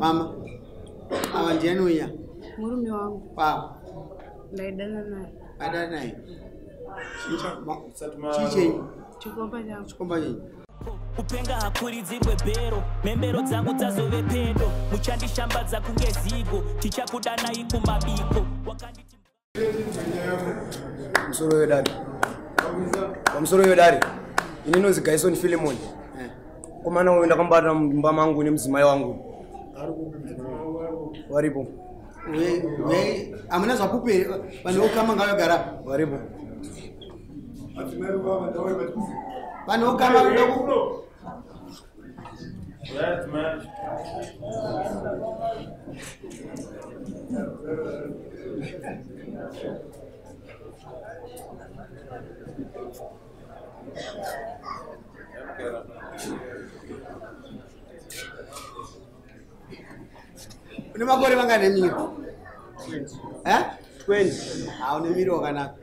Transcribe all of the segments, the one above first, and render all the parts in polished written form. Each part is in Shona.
Mama, ava ndiani uya? Murume wangu. Pa. Ndaidana naye. Aidana naye. Chii chenyu? Chikomba changu. Chikomba chenyu. Kupenga hakuridzirwe bhero, mhembero dzangu dzazove pedo, muchandishambadza kunge zigo, tichakudanai kumabiko. Wakanditi Pamusoro wedare. Pamusoro wedare. Ini ndinonzi Gaison Philemon. Komana uyu ndakambata mumba mangu nemudzimai wangu. Varipo. We amuna zvapupu here? Vanhu vokama ngavagara. Varipo. Vanhu vokama voda. Une makore mangani emiri? Eh? 20. Ha, une miri wakanaka.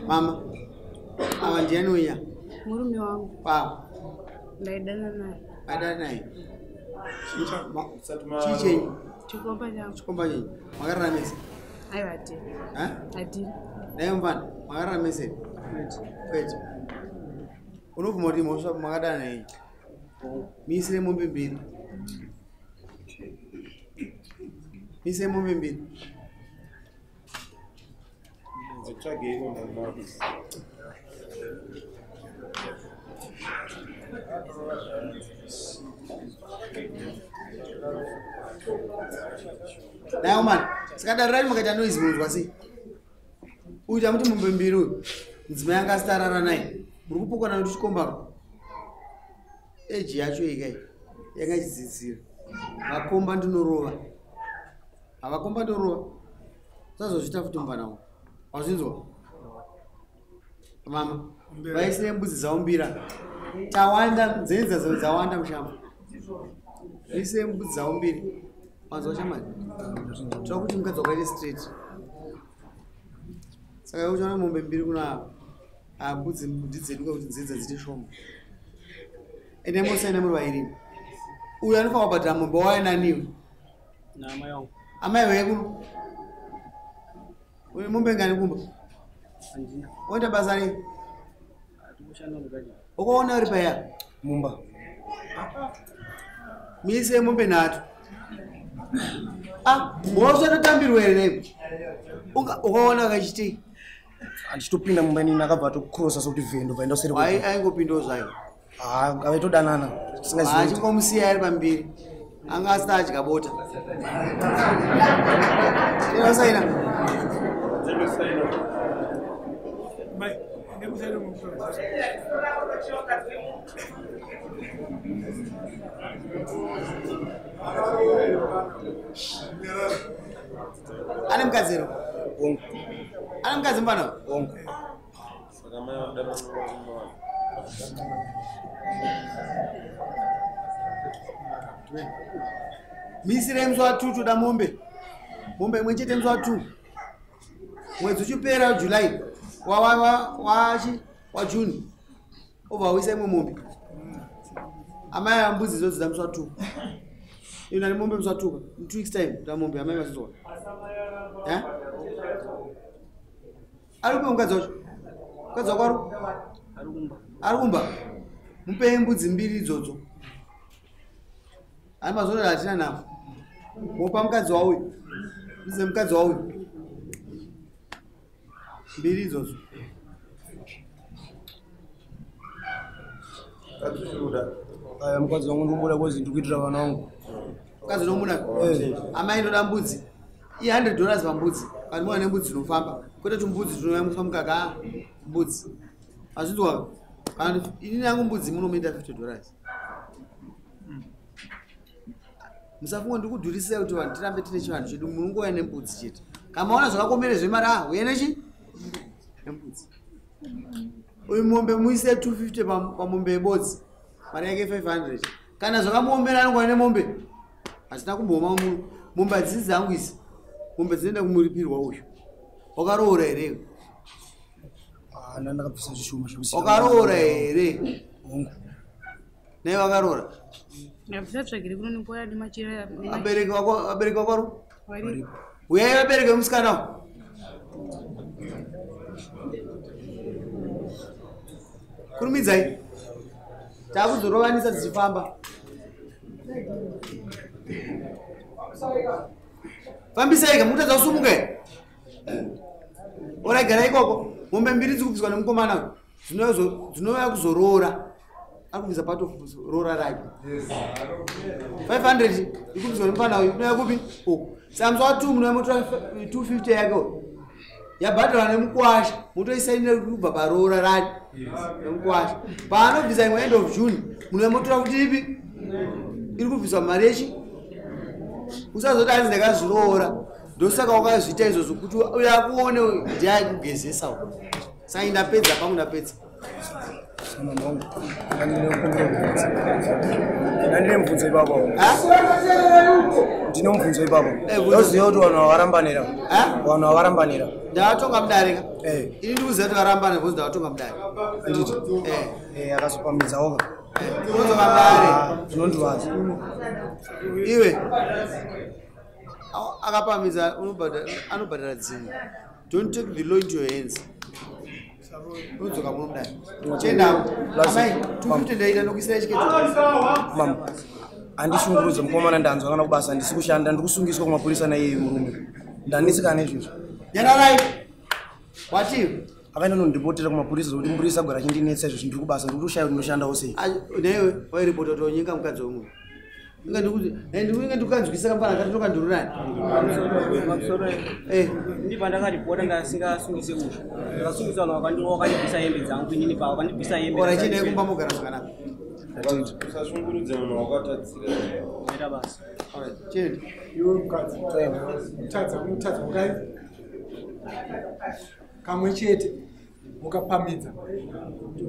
Mama, ava ndiani uya? Murume wangu. Pa. Ndaidana naye. Aidana naye. Chii chenyu? Chikomba changu. Chikomba chenyu. Makararamisa? Aiwa, hatiri. Eh? Hatiri. Naye mufana, makararamisa here? Kwete. Unobvuma kuti mhosva makadana naye? Miisire mombe mbiri. Miisire mombe mbiri. Naye mani, saka dare racho makaita noise munzwa sei? Uyu tamuti mombe mbiri uyu. Mudzimai anga asati arara naye. Muri kupokana nokuti chikomba eji yacho ikai yanga ichidzidzira. Vakomba ndinorova. Havakomba ndinorova. Usazozviita futi mufana wangu. Wazvinzwa? Mama, vaisire mbudzi dzaumbira. Tawanda, nzenza dzawanda mushamba. Vaisire mbudzi dzaumbiri. Wanzwa shamani? Toda kuti mukadzi wakaite straight. Saka uchaona mombe mbiri kuna ava. Mbudzi ndidzedu kuti nzenza dzite shoma. Ende mosaina muri vairi. Uyu anofanira kubhadhara mombe wauya naniwe. Naamai wangu. Amai vauya kuno. Une mombe ngani kumba? Handina. Woita basa rei? Hatikushanda mugadheni. Ukaona uri paya? Mumba. Miise mombe nhatu. Ah, mhosva inotambirwa here naipo? Ukaona kachitei? Andichitopinda mumba inini akabva atokrosa sokuti vhendo vaenda kuseri. Aingopindawo zvayo. Ah, avaitodanana. Tisingazivi. Achingomusiya ari pambiri. Anga asati adya bota. Tinosaina. Ane mukadzi here? Hongu. Ane mukadzi mufana? Hongu. Misirei musi wa 2 toda mombe. Mombe imwe chete musi wa 2. Mwedzi uchipera July wa June. Obva waisa imwe mombe. Amai ava mbudzi idzodzo dza musi wa 2. Ino ane mombe musi wa 2. In 2 weeks time da mombe amai vazozwa. Eh? Ari kupi mukadzi wacho? Mukadzi wako ari? Ari kumba. Ari kumba. Mupei mbudzi mbiri idzodzo. Ani mazuva hatina navo. Mopa mukadzi wauyu. Mbudzi mukadzi wauyu. Mbiri idzodzo. Aya mukadzi wangu ndinomuda kozi ndiri kuitira vana vangu. Mukadzi unomuda? Amai ndoda mbudzi. I $100 pambudzi. Kana muwane mbudzi dzinofamba. Kwete tumbudzi tunoyamwiswa mukaka. Mbudzi. Azvinzwa? Kana inini yangu mbudzi munomuita $50. Musafunga ndikudhurisai kuti vanhu tirambe tine chivanhu chedu, munongouya nembudzi chete. Kana maona zvakakomera zvemari, uye nechi? Nembudzi. Uyu mombe muise 250 pamombe yebodzi. Mari yake 500. Kana zvakamuomera anongouya nemombe. Hazvina kumbooma muno. Mombe hadzisi dzangu idzi. Mombe dzinoenda kumuripirwa uyu. Wakaroora here? Ah, ndakabvisa zvishoma zvekusiya. Wakaroora here? Hongu. Naye wakaroora? Ndabvisa tsvagiri kuno nemboya nemachira. Abereki wako, abereki wako Varipo. Uyai vabereki vemusikana. Kurumidzai. Takuzorovanisa dzichifamba. Fambisai ka mutadza kusumuka here? Orai gara ikoko. Mombe mbiri dziri kubviswa nemukomana dzinouya kuzoroora. Ari kubvisa part of roora rake. 500 iri kubviswa nemufana uyu inouya kupi? Uku. Saka musi wa 2 munouya motora 250 yake uyu. Yabhadharwa nemukwasha motoisainira kubva paroora rake nemukwasha. Paanobvisa imwe end of June munouya motora kuti ipi? Iri kubviswa mari yechi? Usazoti hanzi ndakazviroora. Ndosaka wakazviita izvozvo kuti uyo akuone ndiye aikugezesa uyu. Saka ndapedza pangu ndapedza. Ndine mubvunzo ipapo. Ndine mubvunzo ipapo. Bvunzo. Ndoziva kuti vanhu havarambanira. Vanhu havarambanira. Ndavatonga mudare ka? Ini ndikuziva kuti varambana because ndavatonga mudare. Anditi. Akazopamidzawo ka. Unodzoka mudare. Zvinondirwadza. Iwe. Akapamidza anobhadhara dzimwe. Don't take the law into your hands. Unodzoka muno mudare. Chiendawo. Amai, 250 ndaita nokuisira chiketo. Mama, handishungurudze mukomana ndanzwa kana kubasa handisi kushanda ndiri kusungiswa kumapurisa naiye murume. Ndanetsekana izvozvo. Nyararai. Wati? Akaenda nondipotera kumapurisa zvokuti mupurisa agara achindinetsa izvozvo ndiri kubasa ndiri kutoshaya kuti ndoshandawo sei. Newe wairipota kuti wanyeka mukadzi wemunhu. Inge ndikukanzwisa kamfana kati tokandururani. Ndi pandakaripota ndasingasungise ushu. Ndakasungisa vanhu vakandibvisa hembe dzangu inini pa vakandibvisa hembe. Ora chiendai kumba mogara zvakanaka. Usashungurudze munhu wakatadzira. Maita basa. Alright, chienda. Iwe mukadzi mutadza unotadza ukai kamwe chete mukapamidza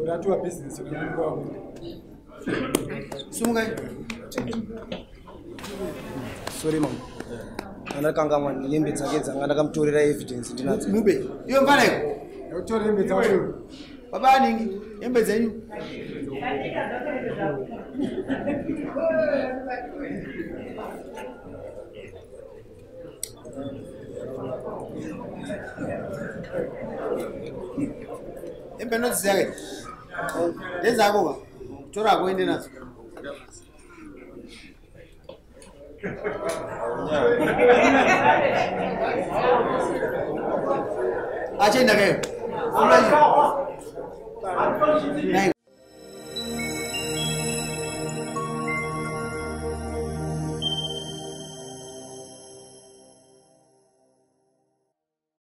ratova bhizinesi remurume wako. Sumukai. Sorry mama. Andakangamwa hembe dzake dzanga ndakamutorera evidence ndinadzo. Mube. Iwe mfana iwe. Ndakutora hembe dzako. Baba aningi hembe dzenyu. Hembe ndodziziya ke? Ndedzako ka? Tora ako uende nadzo. Achienda keyo. Nai.